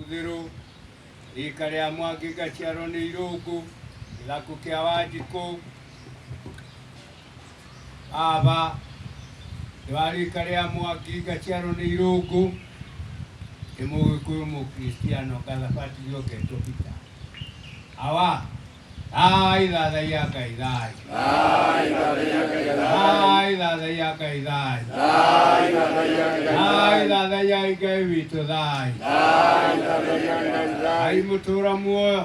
Mbuthĩrũ, rika rĩa Mwangi ngaciarwo nĩ Irũngũ, gĩthaku kĩa Wanjikũ, baba nĩ wa rika rĩa Mwangi ngaciarwo nĩ Irũngũ, ndĩ Mũgĩkũyũ Mũkristiano ngathabatithio ngetwo Peter. Awa, thai thathaiya Ngai thai. Thai thathaiya Ngai thai. Thai thathaiya Ngai witũ thai. Ngai mũtũra muoyo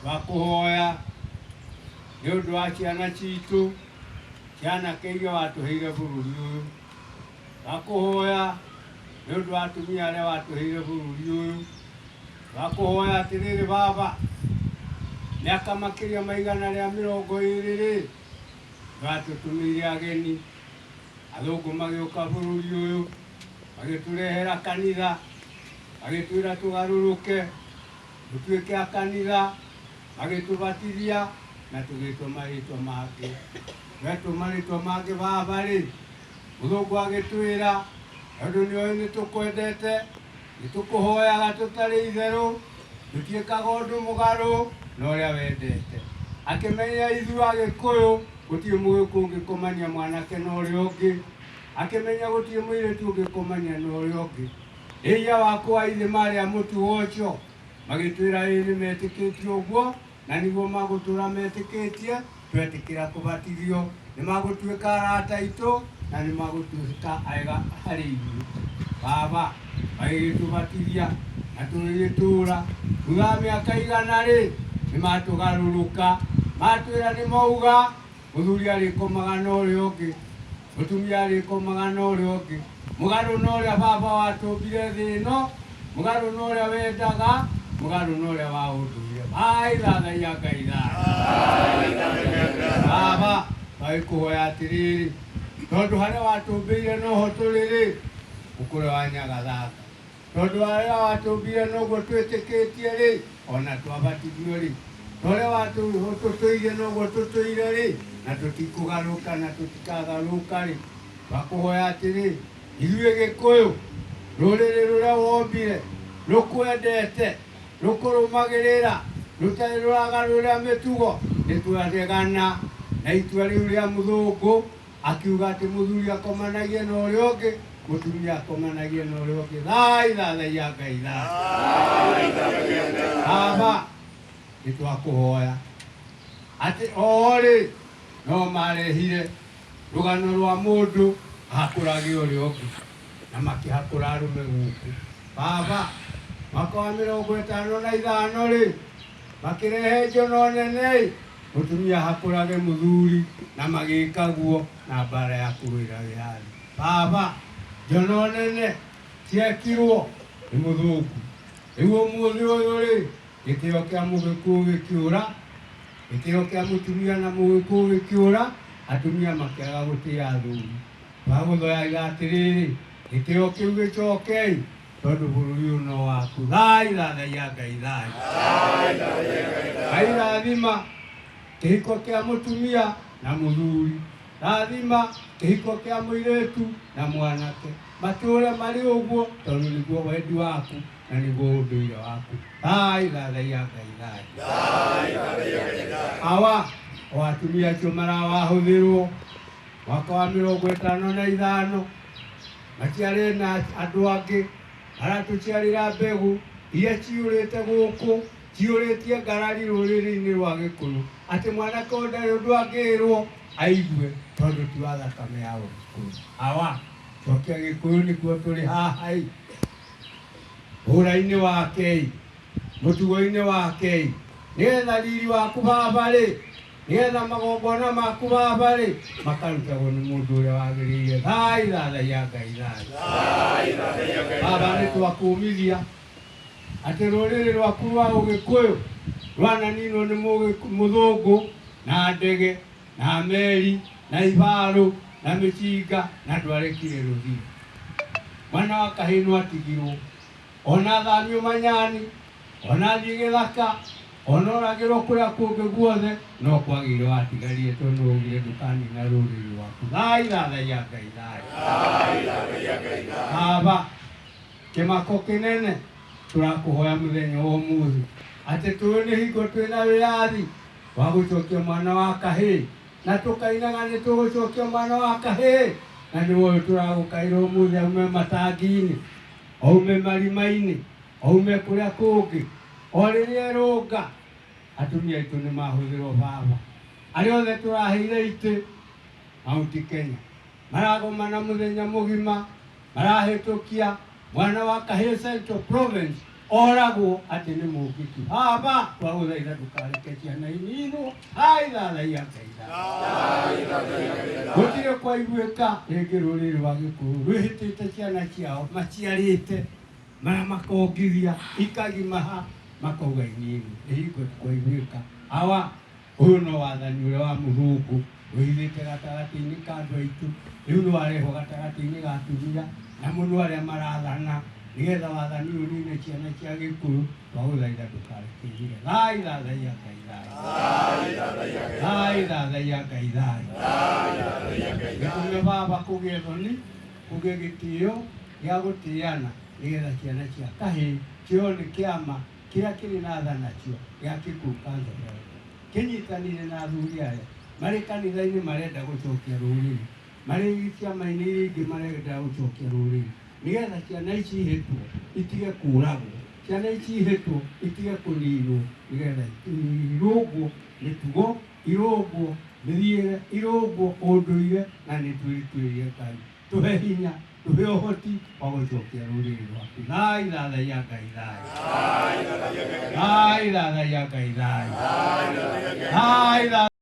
twakũhoya nĩ ũndũ wa ciana citũ, cianake iria watũheire bũrũri ũyũ. Twakũhoya nĩ ũndũ wa atumia arĩa watũheire bũrũri ũyũ. Twakũhoya atĩrĩrĩ baba, mĩaka makĩria ma 120-rĩ, nĩwatũtũmĩire ageni, athũngũ magĩũka bũrũri ũyũ, magĩtũrehera kanitha, magĩtwĩra tũgarũrũke, tũtuĩke a kanitha, magĩtũbatithia na tũgĩtwo marĩtwa mangĩ. Twetwo marĩtwa mangĩ baba-rĩ, mũthũngũ agĩtwĩra, tondũ nĩoĩ nĩtũkwendete, nĩtũkũhoyaga tũtarĩ itherũ, tũtiĩkaga ũndũ mũgarũ na ũrĩa wendete. Akĩmenya ithuĩ Agĩkũyũ gũtirĩ mũgĩkũyũ ũngĩkomania mwanake na ũrĩa ũngĩ, akĩmenya gũtirĩ mũirĩtu ũngĩkomania na ũrĩa ũngĩ. Ĩia wakwa ithe marĩ a mũtugo ũcio, magĩtwĩra ĩĩ nĩmetĩkĩtie ũguo, na nĩguo magũtũra metĩkĩtie, twetĩkĩra kũbatithio, nĩmagũtuĩka arata aitũ, na nĩmagũtuĩka aega harĩ ithuĩ. Baba, magĩgĩtũbatithia, na tũgĩgĩtũra. Thutha wa mĩaka 100-rĩ, nĩmatũgarũrũka, matwĩra nĩmauga, mũthuri arĩkomaga na ũrĩa ũngĩ, mũtumia arĩkomaga na ũrĩa ũngĩ, mũgarũ na ũrĩa baba watũmbire thĩ ĩno, mũgarũ na ũrĩa wendaga, mũgarũ na ũrĩa wa ũndũire. Thai thathaiya Ngai thai. Baba, twagĩkũhoya atĩrĩrĩ, tondũ harĩa watũmbĩire noho tũrĩ-rĩ, ũkũrĩ wa Nyagathanga. Tondũ harĩa watũmbire noguo twĩtĩkĩtie-rĩ, ona twabatithio-rĩ, ta ũrĩa tũtũire noguo tũtũire-rĩ, na tũtikũgarũka na tũtikagarũka-rĩ, twakũhoya atĩrĩ, ithuĩ Gĩkũyũ, rũrĩrĩ rũrĩa wombire, rũkwendete, rũkũrũmagĩrĩra, rũtarĩ rũragarũrĩra mĩtugo, nĩtwaregana na itua rĩu rĩa mũthũngũ, akiuga atĩ mũthuri akomanagie na ũrĩa ũngĩ, mũtumia akomanagie na ũrĩa ũngĩ. Thai thathaiya Ngai thai. Baba, nĩtwakũhoya atĩ o-rĩ no marehire rũgano rwa mũndũ ahakũrage ũrĩa ũngĩ, na makĩhakũra arũme gũkũ. Baba, mwaka wa 55-rĩ, makĩrehe njono nene, mũtumia ahakũrage mũthuri, na magĩka guo na mbara ya kũrũĩra wĩyathi. Baba, njono nene ciekirwo nĩ mũthũngũ. Rĩu ũmũthĩ ũyũ-rĩ, gĩtĩo kĩa mũgĩkũyũ gĩkĩũra, gĩtĩo kĩa mũtumia na mũgĩkũyũ gĩkĩũra, atumia makĩaga gũtĩa athuri. Twagũthoyaga atĩrĩrĩ, gĩtĩo kĩu gĩcokei, tondũ bũrũri ũyũ no waku. Thai thathaiya Ngai thai. Ngai rathima kĩhiko kĩa mũtumia na mũthuri, rathima kĩhiko kĩa mũirĩtu na mwanake, matũre marĩ ũguo tondũ nĩguo wendi waku na nĩguo ũndũire waku. Thai thathaiya Ngai thai. Awa, o atumia acio marawahũthĩrwo mwaka wa 55 matiarĩ na andũ angĩ, maratũciarĩra mbegũ iria ciyũrĩte gũkũ, ciyũrĩtie ngarari rũrĩrĩ-inĩ rwa Gĩkũyũ, atĩ mwanake ũyũ ndarĩ ũndũ angĩrwo aigue tondũ ti wa thakame ya Ũgĩkũyũ. Awa, cokia Gĩkũyũ nĩkuo tũrĩ haha-ĩ, hũra-inĩ wake-ĩ, mũtugo-inĩ wake-ĩ, nĩgetha riri waku baba-rĩ, nĩgetha magongona maku baba-rĩ, makarutagwo nĩ mũndũ ũrĩa wagĩrĩire. Thai thathaiya Ngai thai. Baba, nĩtwakũmithia atĩ rũrĩrĩ rwaku rwa Ũgĩkũyũ rwananinwo nĩ mũthũngũ na ndege na meri na ibarũ na mĩcinga, na ndwarekire rũthiĩ. Mwana wa kahĩĩ no atigirwo, ona athamio manyani, ona athiĩ gĩthaka, ona oragĩrwo kũrĩa kũngĩ guothe, no kwagĩire watigarire tondũ nĩwaugire ndũkanina rũrĩrĩ rwaku. Thai thathaiya Ngai thai. Baba, kĩmako kĩnene Tũrakũhoya mũthenya wa ũmũthĩ atĩ tũĩ nĩ hingo twĩna wĩyathi wa gũcokia mwana wa kahĩĩ na tũkainaga nĩ tũgũcokia mwana wa kahĩĩ na nĩ ũyũ tũragũkaĩra ũmũthĩ aume matangi-inĩ aume marima-inĩ aume kũrĩa kũngĩ o rĩrĩa erũnga atumia aitũ nĩ mahũthĩrwo baba arĩa othe tũraheire itĩ Mount Kenya maragomana mũthenya mũgima marahĩtũkia mwana wa kahĩĩ Central Province oragwo atĩ nĩ mũngĩki baba twagũthaitha ndũkareke ciana ininwo aithathaia Ngai gũtirĩ kwaiguĩka rĩngĩ rũrĩrĩ rwa Gĩkũyũ rwĩhĩtĩte ciana ciao maciarĩte maramakongithia ikagimaha makauga inini nĩ hingo kwaiguĩka awa ũyũ no wathani ũrĩa wa mũthũngũ wĩhithĩte gatagatĩ-inĩ ka andũ aitũ rĩu nĩ warehwo gatagatĩ-inĩ ga atumia na mũno arĩa marathana nĩgetha wathani ũyũ ũnine ciana cia Gĩkũyũ twagũthaitha ndũkareke ithire thai thathaiya Ngai thai thai thathaiya Ngai thai gĩtũme baba kũgĩe thoni kũgĩe gĩtĩo gĩa gũtĩana nĩgetha ciana cia kahĩĩ kĩo nĩ kĩama kĩrĩa kĩrĩ na tha nacio gĩa Kikuyu Council kĩnyitanĩire na athuri aya marĩ kanitha-inĩ marenda gũcokia rũrĩrĩ marĩ ciama-inĩ iria ingĩ marenda gũcokia rũrĩrĩ nĩgetha ciana ici ihĩtwo itige kũragwo ciana ici ihĩtwo itige kũninwo nĩgetha irũngwo mĩtugo irũngwo mĩthiĩre irũngwo ũndũire na nĩ twĩrutĩire Ngai tũhe hinya tũhe ũhoti wa gũcokia rũrĩrĩ rwaku thai thathaiya Ngai thai thai thathaiya Ngai thai thai.